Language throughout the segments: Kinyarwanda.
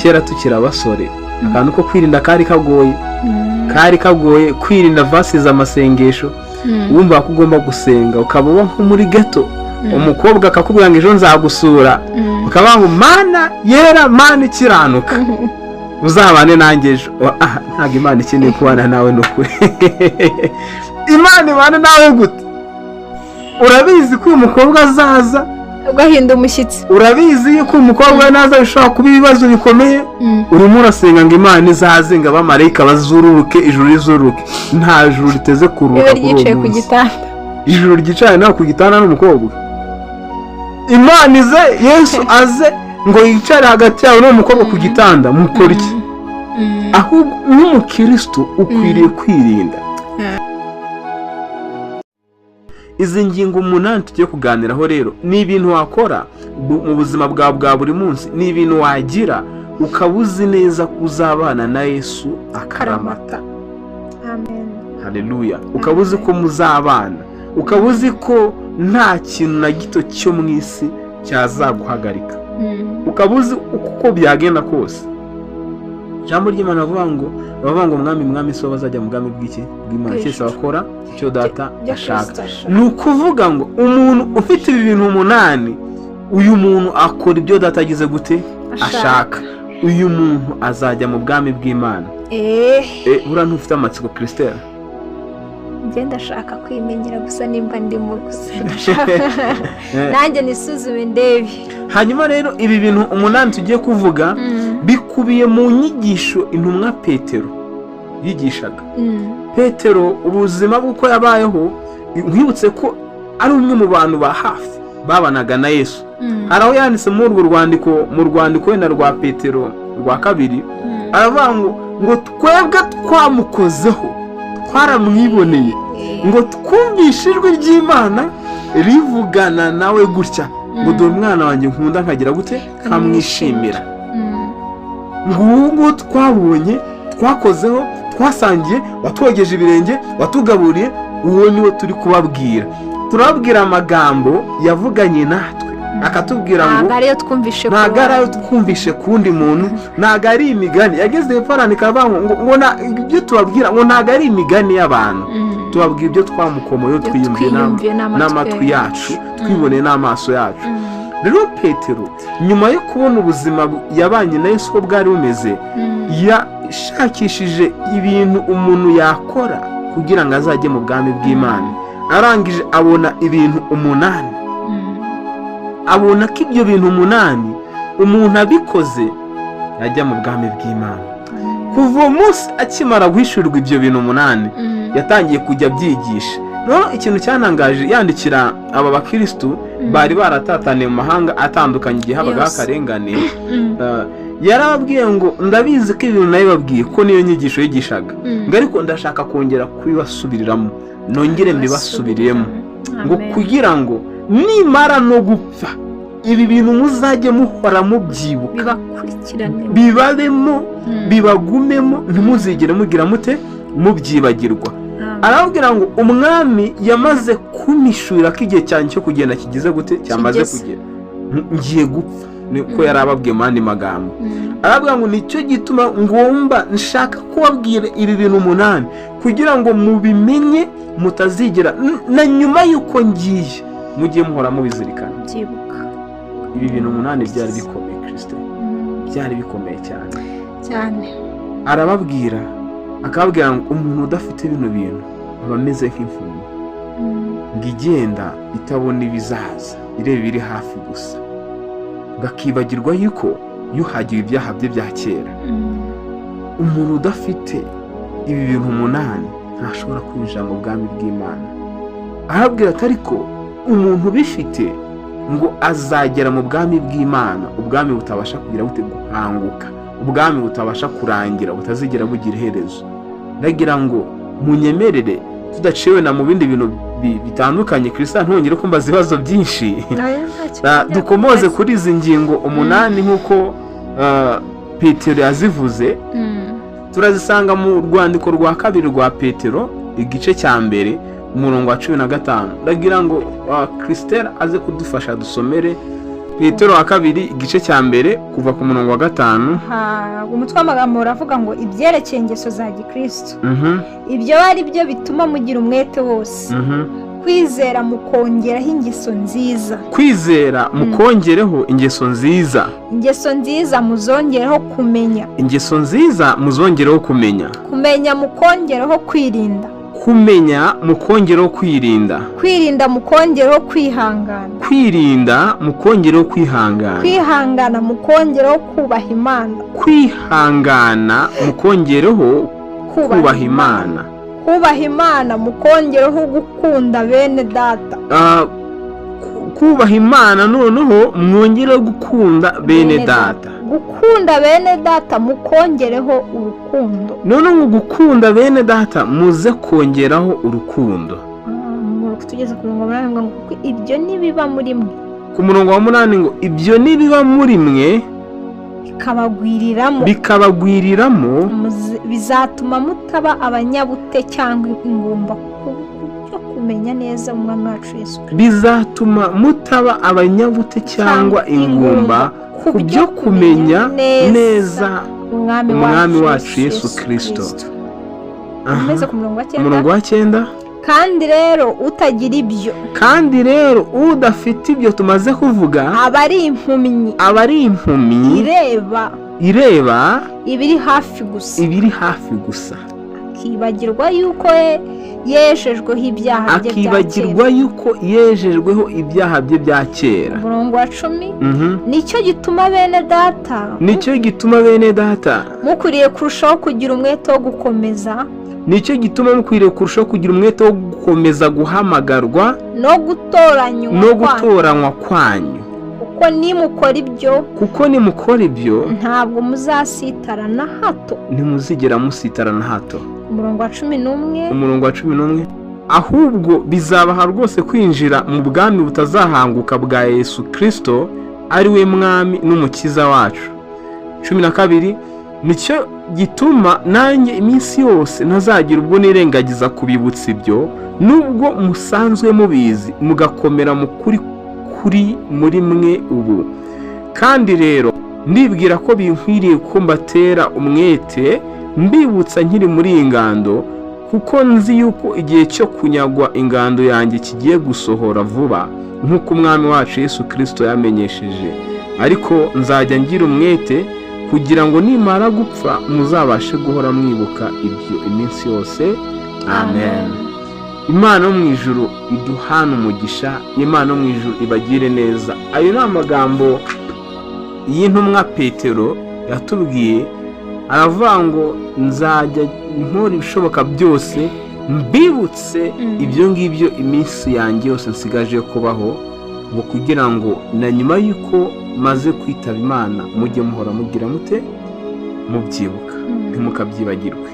Kera tukiri abasore, akantu ko kwirinda kari kagoye, kari kagoye kwirinda vasize amasengesho. Wumva ko ugomba gusenga, ukaba uba nko muri ghetto, umukobwa akakubwira ngo ejo nzagusura, ukavuga ngo "Mana yera, Mana ikiranuka, uzabane nanjye ejo." Ntabwo Imana ikeneye kubana nawe, ni ukuri. Imana ibane nawe gute? Urabizi ko uyu mukobwa azaza. Ugahinda umushyitsi. Urabizi yuko uyu mukobwa naza bishobora kuba ibibazo bikomeye. Urimo urasenga ngo Imana izaze, ngo abamarayika bazururuke, ijuru rizururuke. Nta juru riteze kururuka Ribe kuri uwo ryicaye ku munsi. gitanda. Ijuru ryicaye nawe ku gitanda n'umukobwa? Imana ize, Yesu aze ngo yicare hagati yawe n'uwo mukobwa ku gitanda, mukora iki? Ahubwo nk'umukristo ukwiriye kwirinda. Izi ngingo 8 tugiye kuganiraho rero ni ibintu wakora mu buzima bwawe bwa buri munsi, ni ibintu wagira ukaba uzi neza ko uzabana na Yesu akaramata. Amen. Haleluya! Ukaba uzi ko muzabana, ukaba uzi ko nta kintu na gito cyo mu isi cyazaguhagarika, ukaba uzi uko byagenda kose. Ijambo ry'Imana bavuga ngo "Mwami, Mwami" si bo bazajya mu bwami bw'iki? Bw'Imana, keretse abakora icyo Data Ibyo ashaka. Kristo ashaka. Ni ukuvuga ngo umuntu ufite ibi bintu 8, uyu muntu akora ibyo Data agize gute? Ashaka. Uyu muntu azajya mu bwami bw'Imana. Buriya ntufite amatsiko, Christelle? Njye ndashaka kwimenyera gusa nimba ndimo gusa. Ndashaka nanjye nisuzume ndebe. Hanyuma rero ibi bintu 8 tugiye kuvuga bikubiye mu nyigisho intumwa Petero yigishaga. Petero, ubuzima bw'uko yabayeho, nkwibutse ko ari umwe mu bantu ba hafi babanaga na Yesu. Hari aho yanditse muri urwo rwandiko, mu rwandiko wenda rwa Petero rwa kabiri, aravuga ngo twebwe twamukozeho, twaramwiboneye, ngo twumvishe ijwi ry'Imana rivugana nawe gutya ngo "Dore umwana wanjye nkunda nkagira gute? Nkamwishimira." Ngo ubu ngubu twabonye, twakozeho, twasangiye, watwogeje ibirenge, watugaburiye, uwo niwe turi kubabwira. Turababwira amagambo yavuganye natwe, akatubwira ngo Ntabwo ariyo twumvishe ku Ntabwo ari ayo bandi. twumvishe ku wundi muntu, ntabwo ari imigani. Yageze hepfo arandika aravuga ngo ibyo tubabwira ngo ntabwo ari imigani y'abantu, tubabwira ibyo twamukomoyeho, Ibyo twiyumviye twiyumviye n'amatwi n'amatwi yacu, twiboneye n'amaso yacu. Rero Petero, nyuma yo kubona ubuzima yabanye na Yesu uko bwari bumeze, yashakishije ibintu umuntu yakora kugira ngo azajye mu bwami bw'Imana. Arangije abona ibintu 8, abona ko ibyo bintu 8 umuntu abikoze yajya mu bwami bw'Imana. Kuva uwo munsi akimara guhishurirwa ibyo bintu 8, yatangiye kujya abyigisha. Noneho ikintu cyantangaje, yandikira aba bakirisitu bari baratataniye mu mahanga atandukanye igihe habagaho akarengane, yarababwiye ngo ndabizi ko ibintu nabibabwiye, ko niyo nyigisho yigishaga, ngo ariko ndashaka kongera kubibasubiriramo, nongere mbibasubiriremo, ngo Amen. kugira ngo nimara no gupfa ibi bintu muzajye muhora mubyibuka, Bibakurikirane. bibabemo, bibagumemo, ntimuzigere mugira mute? Mubyibagirwa. Amen. Arababwira ngo umwami yamaze kumpishurira ko igihe cyanjye cyo kugenda kigize gute? Cyamaze Kigeze. kugera, ngiye gupfa. Niko yari ababwiye mu yandi magambo. Arababwira ngo nicyo gituma ngomba nshaka kubabwira ibi bintu 8 kugira ngo mubimenye, mutazigera na nyuma y'uko ngiye mujye muhora mubizirikana. Byibuka. Ibi bintu 8 byari bikomeye, Christine. Byari bikomeye cyane. Cyane. Arababwira, akababwira ngo umuntu udafite bino bintu aba ameze nk'impumyi, ngo igenda itabona ibizaza, ireba ibiri hafi gusa, bakibagirwa yuko yuhagiwe ibyaha bye bya kera. Umuntu udafite ibi bintu 8 ntashobora kwinjira mu bwami bw'Imana. Arabwira ati ariko umuntu ubifite ngo azagera mu bwami bw'Imana, ubwami butabasha kugira bute? Guhanguka, ubwami butabasha kurangira, butazigera bugira iherezo. Ndagira ngo munyemerere, tudaciwe na mu bindi bintu bitandukanye, Christian, ntongere kumbaza ibibazo byinshi. Dukomoze kuri izi ngingo 8 nk'uko Petero yazivuze. Turazisanga mu rwandiko rwa kabiri rwa Petero, igice cya mbere, umurongo wa 15. Ndagira ngo Christelle aze kudufasha dusomere. Petero wa kabiri, igice cya mbere, kuva ku murongo wa 5. Umutwe w'amagambo uravuga ngo ibyerekeye ingeso za gikristo. Ibyo ari byo bituma mugira umwete wose, kwizera mukongeraho ingeso nziza. Kwizera mukongereho ingeso nziza. Ingeso nziza muzongereho kumenya. Ingeso nziza muzongereho kumenya. Kumenya mukongereho kwirinda. Kumenya mukongereho kwirinda. Kwirinda mukongereho kwihangana. Kwirinda mukongereho kwihangana. Kwihangana mukongereho kubaha Imana. Kwihangana mukongereho kubaha Imana. Kubaha Imana mukongereho gukunda bene data. Kubaha Imana noneho mwongereho gukunda bene data. Gukunda bene data mukongereho urukundo. Noneho mu gukunda bene data muze kongeraho urukundo. Tugeze ku murongo wa 8 ngo kuko ibyo nibiba muri mwe. Ku murongo wa 8 ngo ibyo nibiba muri mwe bikabagwiriramo, bikabagwiriramo, bizatuma mutaba abanyabute cyangwa ingumba ku byo kumenya neza Umwami wacu Yesu Kristo. Bizatuma mutaba abanyabute cyangwa ingumba ku byo kumenya neza Umwami wacu Yesu Kristo. Umeze ku murongo wa 9. Umurongo wa 9. Kandi rero utagira ibyo, kandi rero udafite ibyo tumaze kuvuga, aba ari impumyi, aba ari impumyi ireba ibiri hafi gusa, ibiri hafi gusa, akibagirwa yuko yejejweho ibyaha bye bya kera. Akibagirwa yuko yejejweho ibyaha bye bya kera. Umurongo wa 10. Nicyo gituma bene data, nicyo gituma bene data mukwiriye kurushaho kugira umwete wo gukomeza, nicyo gituma mukwiriye kurushaho kugira umwete wo gukomeza guhamagarwa no gutoranywa, no gutoranywa kwanyu, kuko nimukora ibyo, kuko nimukora ibyo ntabwo muzasitara na hato, ntimuzigera musitara na hato. Umurongo wa 11. Umurongo wa 11. Ahubwo bizabaha rwose kwinjira mu bwami butazahanguka bwa Yesu Kristo, ari we mwami n'umukiza wacu. 12. Nicyo gituma nanjye iminsi yose ntazagira ubwo nirengagiza kubibutsa ibyo, nubwo musanzwe mubizi mugakomera mu kuri kuri muri mwe ubu. Kandi rero ndibwira ko binkwiriye ko mbatera umwete mbibutsa nkiri muri iyi ngando, kuko nzi yuko igihe cyo kunyagwa ingando yanjye kigiye gusohora vuba, nk'uko Umwami wacu Yesu Kristo yamenyesheje. Ariko nzajya ngira umwete kugira ngo nimara gupfa muzabashe guhora mwibuka ibyo iminsi yose. Amen. Imana yo mu ijuru iduhana umugisha, Imana yo mu ijuru ibagire neza. Ayo ni amagambo y'intumwa Petero yatubwiye, aravuga ngo nzajya nkora ibishoboka byose mbibutse ibyo ngibyo iminsi yanjye yose nsigaje kubaho, ngo kugira ngo na nyuma y'uko maze kwitaba Imana mujye muhora mugira mute mubyibuka, ntimukabyibagirwe.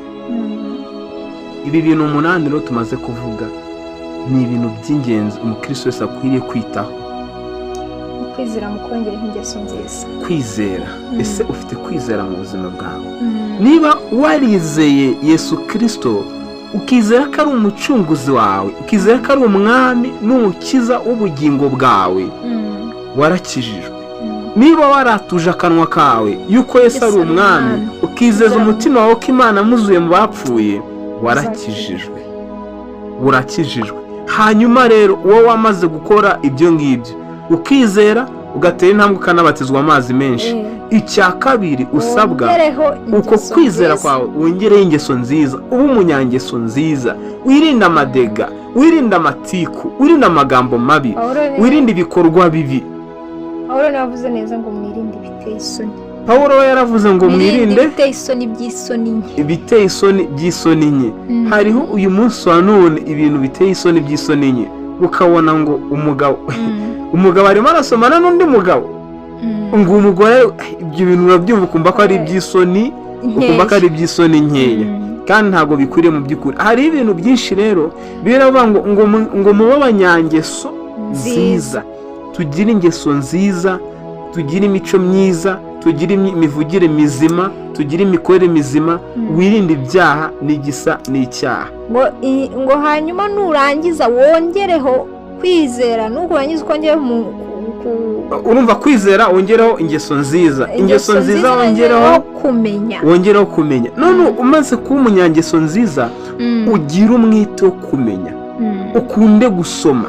Ibi bintu 8 rero tumaze kuvuga ni ibintu by'ingenzi umukristo wese akwiriye kwitaho. Kwizera mukongereho ingeso nziza. Kwizera, ese ufite kwizera mu buzima bwawe? Niba warizeye Yesu Kristo, ukizera ko ari umucunguzi wawe, ukizera ko ari umwami n'umukiza w'ubugingo bwawe, warakijijwe. Niba waratuje akanwa kawe yuko Yesu ari umwami, ukizeza umutima wawe ko Imana amuzuye mu bapfuye, warakijijwe, urakijijwe. Hanyuma rero uwo wamaze gukora ibyo ngibyo, ukizera, ugatera intambwe, ukanabatizwa amazi menshi, icya kabiri usabwa, uko kwizera kwawe wongereho ingeso nziza, ube umunyangeso nziza, wirinde amadega, wirinde amatiku, wirinde amagambo mabi, wirinde ibikorwa bibi. Pawulo yavuze neza ngo mwirinde ibiteye isoni. Pawulo we yaravuze ngo mwirinde ibiteye isoni by'isoni nke. Ibiteye isoni by'isoni nke. Hariho uyu munsi wa none ibintu biteye isoni by'isoni nke, ukabona ngo umugabo arimo arasomana n'undi mugabo, ngo umugore, ibyo bintu urabyumva ukumva ko ari iby'isoni, ukumva ko ari iby'isoni nkeya, kandi ntabwo bikwiriye mu by'ukuri. Hari ibintu byinshi rero biravuga ngo ngo mube abanyangeso nziza, tugire ingeso nziza, tugire imico myiza, tugire imivugire mizima, tugire imikorere mizima, wirinde ibyaha n'igisa n'icyaha. Ngo hanyuma nurangiza wongereho kwizera, nukurangiza ukongereho Urumva, kwizera wongereho ingeso nziza, ingeso nziza wongereho kumenya. Wongereho kumenya. None umaze kuba umunyangeso nziza, ugira umwete wo kumenya, ukunde gusoma,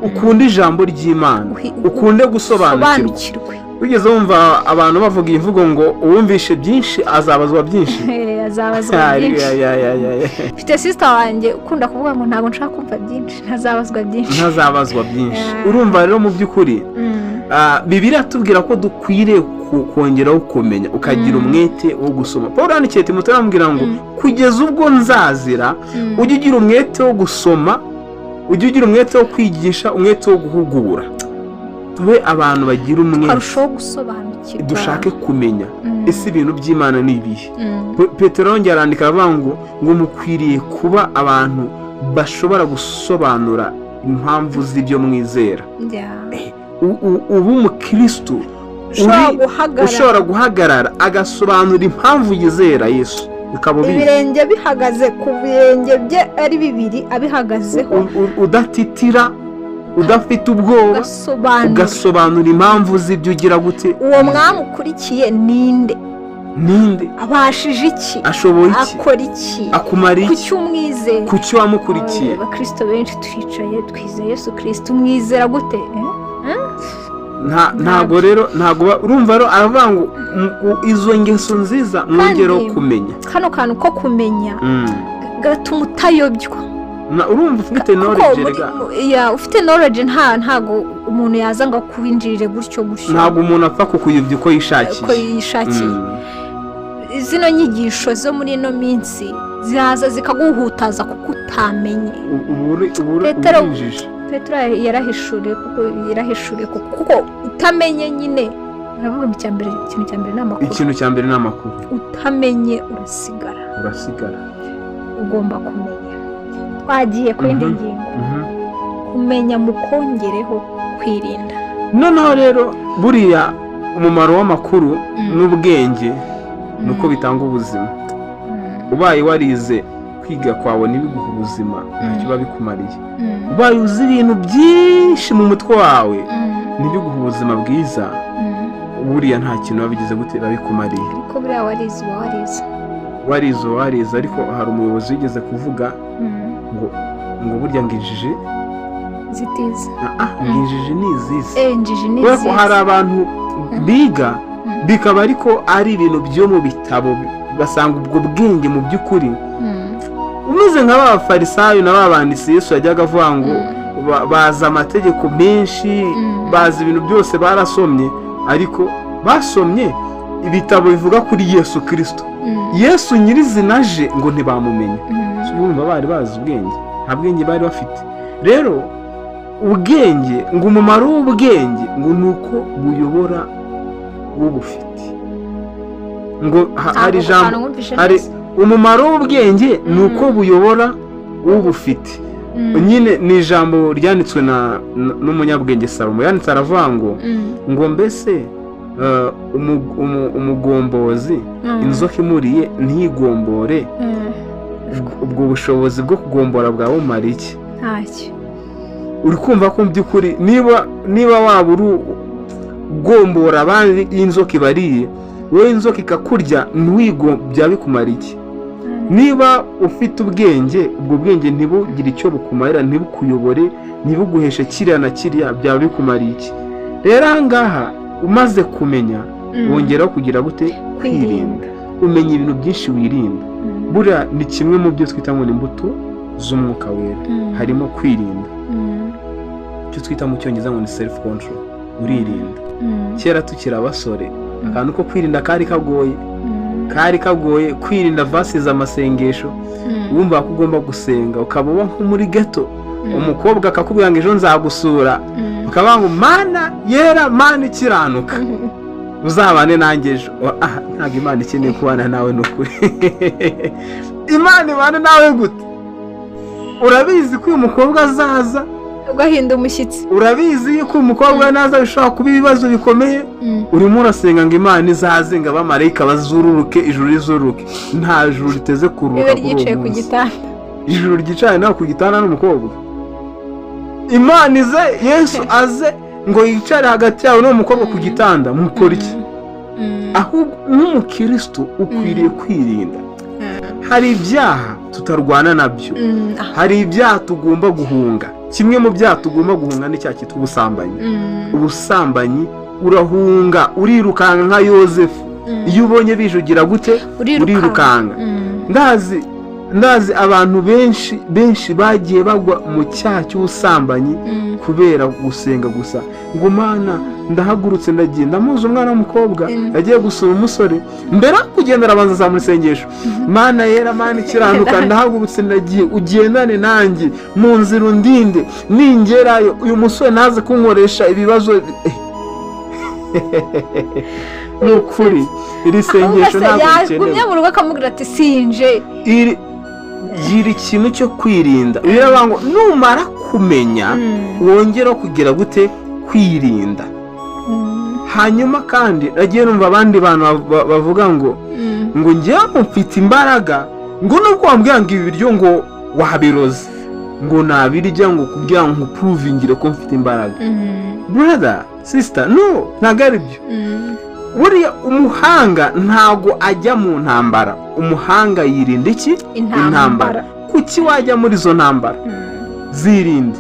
ukunde ijambo ry'Imana, ukunde gusobanukirwa. Sobanukirwe. Wigeze wumva abantu bavuga iyi mvugo ngo "Uwumvishe byinshi azabazwa byinshi"? Azabazwa byinshi. Ya. Mfite sister wanjye ukunda kuvuga ngo "Ntabwo nshaka kumva byinshi, ntazabazwa byinshi." Ntazabazwa byinshi. Yeah. Urumva rero, mu by'ukuri, Bibiliya itubwira ko dukwiriye kongeraho kumenya, ukagira umwete wo gusoma. Paul yandikiye Timoteyo aramubwira ngo "Kugeza ubwo nzazira, ujye ugira umwete wo gusoma, ujye ugira umwete wo kwigisha, umwete wo guhugura." Tube abantu bagira umwete, tukarushaho gusobanukirwa, dushake kumenya. Ese ibintu by'Imana ni ibihe? Petero yongera arandika aravuga ngo mukwiriye kuba abantu bashobora gusobanura impamvu z'ibyo mwizera. Uba umukirisitu ushobora guhagarara, ushobora guhagarara agasobanura impamvu yizera Yesu, ukaba ubizi. Ibirenge bihagaze ku birenge bye ari bibiri, abihagazeho. Udatitira, udafite ubwoba, ugasobanura, ugasobanura impamvu z'ibyo ugira gute. Uwo mwami ukurikiye ninde? Ninde? Abashije iki? Ashoboye iki? Akora iki? Akumara iki? Kuki umwizeye? Kuki wamukurikiye? Abakristo benshi turicaye, twizeye Yesu Kirisito. Umwizera gute? Eh? Ntabwo rero, ntabwo urumva rero aravuga ngo izo ngeso nziza mwongereho kumenya. Kano kantu ko kumenya gatuma utayobywa. Urumva ufite kuko knowledge rega. Ya, ufite knowledge ntago umuntu yaza ngo akwinjirire gutyo gutyo. Ntabwo umuntu apfa kukuyobya uko yishakiye. Uko yishakiye. Zino nyigisho zo muri ino minsi ziraza zikaguhutaza kuko utamenye. Ubu uri urinjije. Petero yarahishuriye, kuko yarahishuriye kuko utamenye nyine. Baravuga ngo icya mbere, ikintu cya mbere ni amakuru. Ikintu cya mbere ni amakuru. Utamenye urasigara. Urasigara. Ugomba kumenya. Twagiye ku yindi ngingo. Kumenya mukongereho kwirinda. Noneho rero buriya umumaro w'amakuru n'ubwenge ni uko bitanga ubuzima. Ubaye warize, kwiga kwawe ntibiguhe ubuzima, ntacyo biba bikumariye. Ubaye uzi ibintu byinshi mu mutwe wawe, ntibiguhe ubuzima bwiza, buriya nta kintu biba bigize gute, biba bikumariye. Ariko buriya warize uba warize. Warize uba warize, ariko hari umuyobozi wigeze kuvuga ngo burya ngo injiji zitize. Ah, ngo injiji ni izizi. Eh, injiji ni Kubera ko izize. hari abantu biga, bikaba ariko ari ibintu byo mu bitabo, basanga ubwo bwenge mu by'ukuri umeze nka ba Bafarisayo na ba banditsi Yesu yajyaga avuga ngo bazi amategeko menshi, bazi ibintu byose, barasomye, ariko basomye ibitabo bivuga kuri Yesu Kirisito. Yesu nyirizina aje ngo ntibamumenye. Urumva bari bazi ubwenge? Nta bwenge bari bafite. Rero ubwenge, ngo umumaro w'ubwenge ngo ni uko buyobora ubufite. Ngo hari Ntabwo ijambo ahantu wumvishe hari neza. Umumaro w'ubwenge ni uko buyobora ubufite. Nyine ni ijambo ryanditswe n'umunyabwenge Salomo. Yanditse aravuga ngo ngo mbese umugombozi, inzoka imuriye ntigombore, ubwo bushobozi bwo kugombora bwawe bumara iki? Ntacyo. Uri kumva ko mu by'ukuri niba waba uri ugombora abandi, inzoka ibariye, wowe inzoka ikakurya ntiwigo, byaba bikumara iki? Niba ufite ubwenge, ubwo bwenge ntibugire icyo bukumarira, ntibukuyobore, ntibuguheshe kiriya na kiriya, byaba bikumariye iki? Rero aha ngaha umaze kumenya, wongeraho kugira gute? Kwirinda. Umenya ibintu byinshi, wirinda. Buriya ni kimwe mu byo twita ngo ni imbuto z'Umwuka Wera, harimo kwirinda, icyo twita mu Cyongereza ngo ni self control. Uririnda. Kera tukiri abasore, akantu ko kwirinda kari kagoye, kari kagoye kwirinda vasize amasengesho. Wumva ko ugomba gusenga, ukaba uba nko muri ghetto, umukobwa akakubwira ngo "Ejo nzagusura," ukavuga ngo "Mana yera, Mana ikiranuka, uzabane nanjye ejo." Ah, ntabwo Imana ikeneye kubana nawe, ni ukuri. Imana ibane nawe gute? Urabizi ko uyu mukobwa azaza. Ugahinda umushyitsi. Urabizi yuko uyu mukobwa naza bishobora kuba ibibazo bikomeye. Urimo urasenga ngo Imana izaze, ngo abamarayika bazururuke, ijuru rizururuke. Nta juru riteze kururuka ibe kuri uwo ryicaye ku munsi. gitanda. Ijuru ryicaye nawe ku gitanda n'umukobwa? Imana ize, Yesu aze. ngo yicare hagati yawe n'uwo mukobwa ku gitanda, mukora iki? Ahubwo nk'umukristo ukwiriye kwirinda. Hari ibyaha tutarwana nabyo, hari ibyaha tugomba guhunga. Kimwe mu byaha tugomba guhunga ni cya cyitwa ubusambanyi. Ubusambanyi urahunga, urirukanka nka Yosefu. Iyo ubonye bijugira gute, urirukanka. Ndazi abantu benshi benshi bagiye bagwa mu cyaha cy'ubusambanyi kubera gusenga gusa ngo: "Mana, ndahagurutse ndagiye." Ndamuzi umwana w'umukobwa yagiye gusura umusore, mbere yo kugenda arabanza azamura isengesho: "Mana yera, Mana ikiranuka, ndahagurutse ndagiye, ugendane nanjye mu nzira, undinde, ningerayo uyu musore ntaze kunkoresha ibibazo." Ni ukuri iri sengesho ntabwo yagumye rikenewe. Mu rugo akamubwira ati: "Sinje." Iri gira ikintu cyo kwirinda. Biravuga ngo numara kumenya, wongera kugira gute? Kwirinda. Hanyuma kandi nagiye numva abandi bantu bavuga ngo njyewe mfite imbaraga, ngo nubwo wambwira ngo ibi biryo ngo wabiroze, ngo nabirya, ngo kugira ngo nku-provingire ko mfite imbaraga. Brother, sister, no, ntabwo ari byo. Buriya umuhanga ntabwo ajya mu ntambara, umuhanga yirinda iki? Intambara. Kuki wajya muri izo ntambara? Zirinde.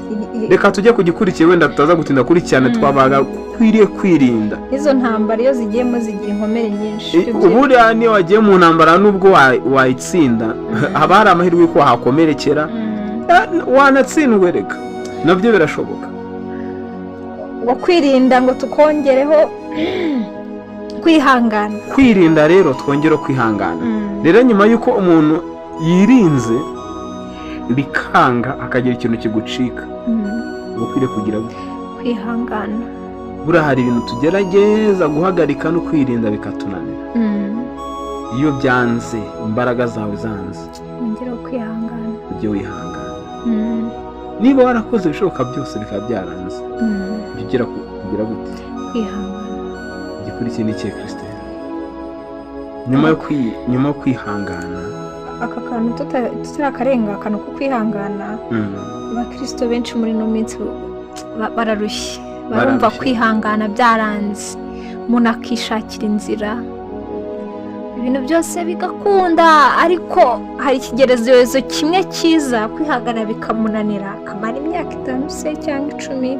Reka tujye ku gikurikiye, wenda tutaza gutinda kuri cyane. Twabaga ukwiriye kwirinda. Izo ntambara iyo zigiyemo zigira inkomere nyinshi. Buriya niyo wagiye mu ntambara, nubwo wayitsinda, haba hari amahirwe y'uko wahakomerekera. Wanatsindwe, reka nabyo birashoboka. Ngo kwirinda, ngo tukongereho kwihangana. Kwirinda rero twongere kwihangana. Rero nyuma y'uko umuntu yirinze bikanga, akagira ikintu kigucika, uba ukwiriye kugira gute? Kwihangana. Buriya hari ibintu tugerageza guhagarika no kwirinda bikatunanira. Iyo byanze, imbaraga zawe zanze, wongereho kwihangana. Ujye wihangana. Niba warakoze ibishoboka byose bikaba byaranze, ujye ugira kugira gute? Kwihangana. Igikurikiye ni ikihe, Christelle? Nyuma yo kwihangana? Aka kantu tutarakarenga, akantu ko kwihangana, abakirisito benshi muri ino minsi bararushye, barumva Bararushye. kwihangana byaranze. Umuntu akishakira inzira, ibintu byose bigakunda, ariko hari ikigeragezo kimwe cyiza, kwihangana bikamunanira, akamara imyaka 5 se cyangwa 10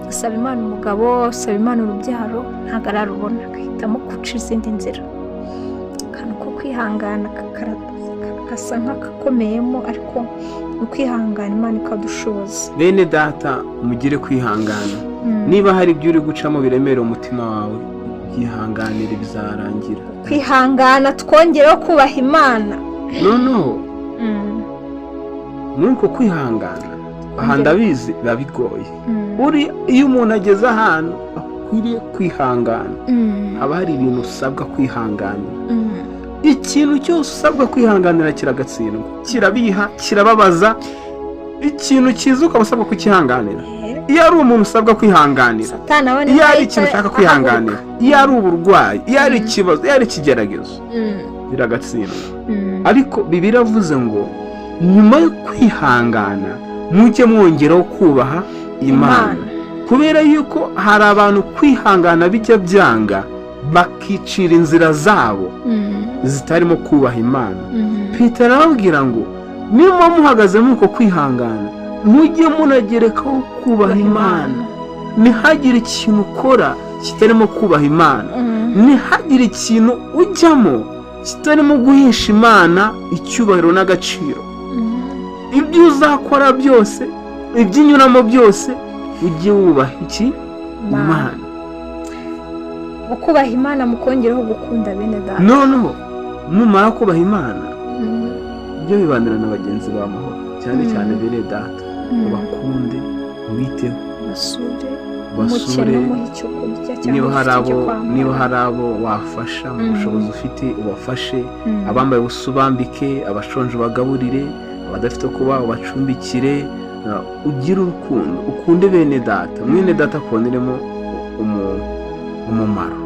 asaba Imana umugabo, asaba Imana urubyaro, ntabwo ararubona, agahitamo guca izindi nzira. Akantu ko kwihangana gasa nk'akakomeyemo, ariko ni ukwihangana, Imana ikadushoboza. Bene data, mugire kwihangana. Niba hari ibyo uri gucamo biremera umutima wawe, byihanganire, bizarangira. Kwihangana twongereho kubaha Imana. Noneho muri uko kwihangana, aha ndabizi biba bigoye. Uri iyo umuntu ageze ahantu akwiriye kwihangana, haba hari ibintu usabwa kwihanganira. Ikintu cyose usabwa kwihanganira kiragatsindwa, kirabiha, kirababaza. Ikintu cyiza ukaba usabwa kukihanganira. Iyo ari umuntu usabwa kwihanganira, Satani abona iyo ari ahita ikintu ushaka kwihanganira, iyo ari uburwayi, iyo ari ikibazo, iyo ari ikigeragezo, biragatsindwa. Ariko Bibiliya iravuze ngo nyuma yo kwihangana mujye mwongeraho kubaha Imana, kubera yuko hari abantu kwihangana bijya byanga, bakicira inzira zabo zitarimo kubaha Imana. Petero arababwira ngo niba muhagaze muri uko kwihangana, mujye munagerekaho kubaha Imana. Ntihagire ikintu ukora kitarimo kubaha Imana. Ntihagire ikintu ujyamo kitarimo guhesha Imana icyubahiro n'agaciro. Ibyo uzakora byose, ibyo unyuramo byose, ujye wubaha iki? Imana. Kubaha Imana mukongeraho gukunda bene data. Noneho numara kubaha Imana, ujye wibanira na bagenzi bawe amahoro, cyane cyane bene data. Ubakunde, ubiteho, basure, basure. Umukene umuhe icyo kurya cyangwa Niba hari ufite icyo abo kwambara. Niba hari abo wafasha mu bushobozi ufite, ubafashe. Abambaye ubusa ubambike, abashonje ubagaburire, abadafite kuba ubacumbikire. Ugire urukundo, ukunde bene data, mwene data akuboneremo umumaro.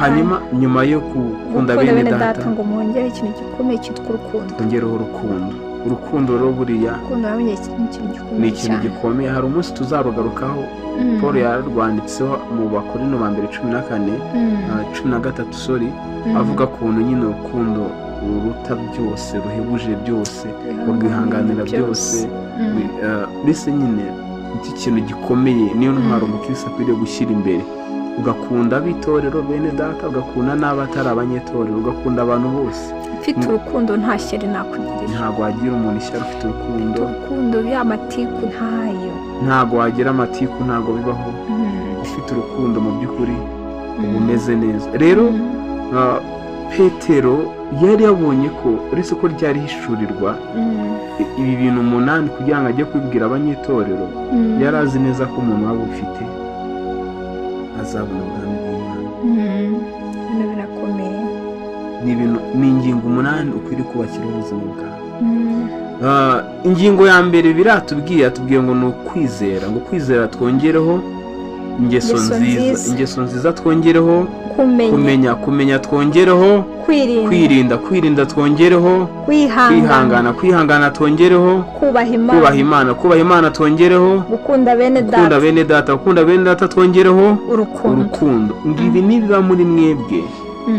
Hanyuma nyuma yo gukunda gukunda bene bene data, data, ngo mwongere ikintu gikomeye cyitwa urukundo. Twongereho urukundo. Urukundo rero buriya Urukundo nabonye ni ikintu gikomeye ni ikintu cyane. gikomeye. Hari umunsi tuzarugarukaho. Paul yararwanditseho mu Bakorino ba mbere 14, 13, sorry, avuga ukuntu nyine urukundo ruruta byose, ruhebuje byose, rwihanganira byose. Mbese nyine iki kintu gikomeye niyo ntwaro umukristo akwiriye gushyira imbere: ugakunda ab'itorero bene data, ugakunda n'abatari abanyetorero, ugakunda abantu bose. Mfite urukundo nta shyari nakugirira. Ntabwo wagira umuntu ishyari ufite urukundo. Urukundo ya matiku ntayo. Ntabwo wagira amatiku, ntabwo bibaho. Ufite urukundo mu by'ukuri uba umeze neza. Rero Petero yari yabonye ko uretse ko ryari hishurirwa ibi bintu umunani kugira ngo ajye kubibwira abanyetorero, yari azi neza ko umuntu waba ufite azabona ubwami bw'Imana. Ibintu birakomeye. Ni ibintu, ni ingingo umunani ukwiriye kubakira ubuzima bwawe. Ingingo ya mbere biratubwiye, atubwiye ngo ni ukwizera, ngo kwizera twongereho ingeso Ingeso nziza, nziza. ingeso nziza twongereho kumenya, kumenya, kumenya twongereho kwirinda, kwirinda, kwirinda twongereho kwihangana, kwihangana, kwihangana twongereho kubaha Imana, kubaha Imana, kubaha Imana twongereho gukunda bene gukunda data, bene data, gukunda bene data twongereho urukundo. Urukundo. Ngo ibi nibiba muri mwebwe,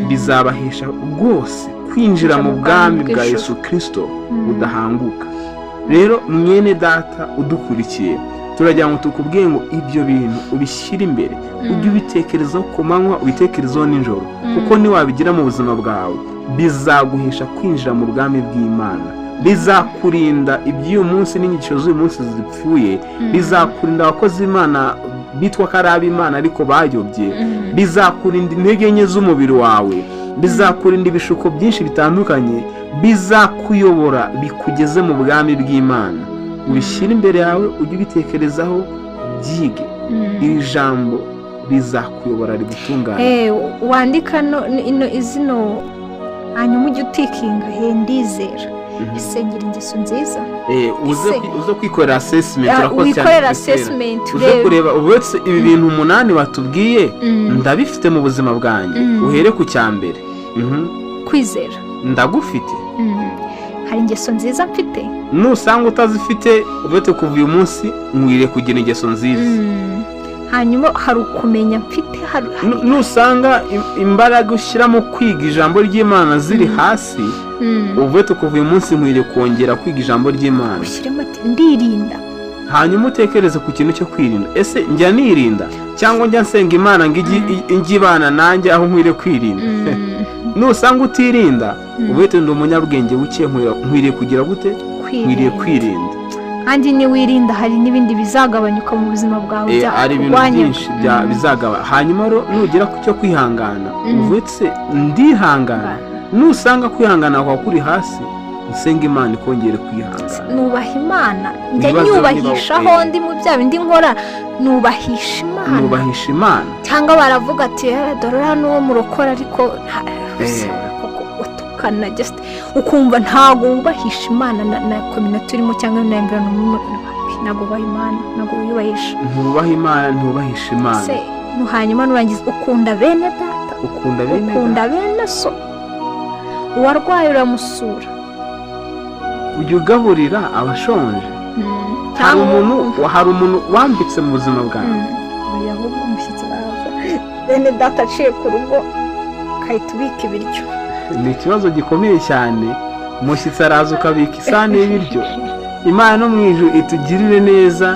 bizabahesha rwose kwinjira mu bwami bwa bw'ijuru. Yesu Kirisito budahanguka. Rero mwene data udukurikiye, turagira ngo tukubwiye ngo ibyo bintu ubishyire imbere, ujye ubitekerezaho ku manywa, ubitekerezaho nijoro, kuko niwabigira mu buzima bwawe bizaguhesha kwinjira mu bwami bw'Imana, bizakurinda iby'uyu munsi n'inyigisho z'uyu munsi zipfuye, bizakurinda abakozi b'Imana bitwa ko ari ab'Imana ariko bayobye, bizakurinda intege nke z'umubiri wawe, bizakurinda ibishuko byinshi bitandukanye, bizakuyobora bikugeze mu bwami bw'Imana. Ubishyire imbere yawe, ujye ubitekerezaho, byige. Iri jambo rizakuyobora rigutunganye. Wandika no ino izino, hanyuma ujye utikinga he: ndizera, ese ngira ingeso nziza? Uze Ese- uze kwikorera assessment. Urakoze cyane, wikorera Christelle. assessment, Uze urebe. kureba uretse ibi bintu umunani batubwiye, ndabifite mu buzima bwanjye? Uhere ku cya mbere. Kwizera. Ndagufite? Hari ingeso nziza mfite? Nusanga utazifite, uretse kuva uyu munsi nkwiriye kugira ingeso nziza. Hanyuma hari ukumenya mfite, hari Nusanga imbaraga ushyira mu kwiga ijambo ry'Imana ziri hasi, uvuye kuva uyu munsi nkwiriye kongera kwiga ijambo ry'Imana. Ushyiremo ati ndirinda. Hanyuma utekereze ku kintu cyo kwirinda: ese njya nirinda, cyangwa njya nsenga Imana ngo ijye ibana nanjye aho nkwiriye kwirinda? Nusanga utirinda, uvuye ndi umunyabwenge buke, nkwiriye kugira gute? Nkwiriye kwirinda. Kandi niwirinda hari n'ibindi bizagabanyuka mu buzima bwawe Hari ibintu byakurwanya. byinshi bizagaba. Hanyuma rero nugera ku cyo kwihangana, uvutse ndihangana, nusanga kwihangana kwawe kuri hasi, usenga Imana ikongere kwihangana. Nubaha Imana, njya Ibibazo nyubahisha niba- aho ndi mu bya bindi nkora, nubahisha Imana? Nubahisha Imana? Cyangwa baravuga ati: "Dore uriya ni uwo murokora," ariko koko utukana, just ukumva ntabwo wubahisha Imana na community urimo cyangwa na environment, ntabwo wubaha Imana, ntabwo wiyubahisha. Ntubaha Imana, ntubahisha Imana. Se hanyuma nurangiza, ukunda bene data? Ukunda bene Ukunda data? bene so? Uwarwaye uramusura? Ujya ugaburira abashonje? Hari umuntu, hari umuntu wambitse mu buzima bwawe? Oya, ahubwo umushyitsi araza, bene data aciye ku rugo, ukahita ubika ibiryo. Ni ikibazo gikomeye cyane. Umushyitsi araza ukabika isahani y'ibiryo. Imana no mu ijuru itugirire neza,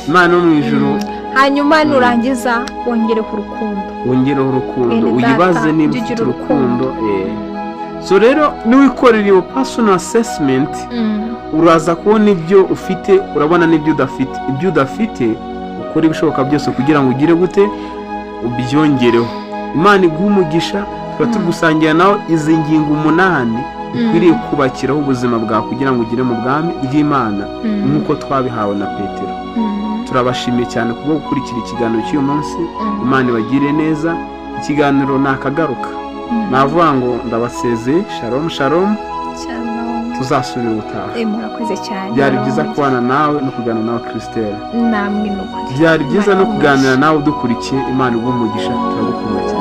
Imana no mu ijuru. Hanyuma nurangiza wongereho urukundo. Wongereho urukundo. Bene data, Uyibaze niba jya ufite ugira urukundo. So rero niwikorera iyo personal assessment, uraza kubona ibyo ufite, urabona n'ibyo udafite. Ibyo udafite ukora ibishoboka byose kugira ngo ugire gute? Ubyongereho. Imana iguhe umugisha. Tuba turi gusangira nawe izi ngingo umunani ukwiriye kubakiraho ubuzima bwawe kugira ngo ugere mu bwami bw'Imana, nk'uko twabihawe na Petero. Turabashimiye cyane kubwo gukurikira ikiganiro cy'uyu munsi. Imana ibagire neza. Ikiganiro ni akagaruka. Navuga ngo ndabasezeye. Shalom, shalom. Shalom. Tuzasubira ubutaha. Murakoze cyane. Byari byiza kubana nawe no kuganira nawe, Christelle. Namwe ni ukuri. Byari byiza no Imana kuganira ibahe nawe udukurikiye. Imana iguhe umugisha. Turagukunda cyane.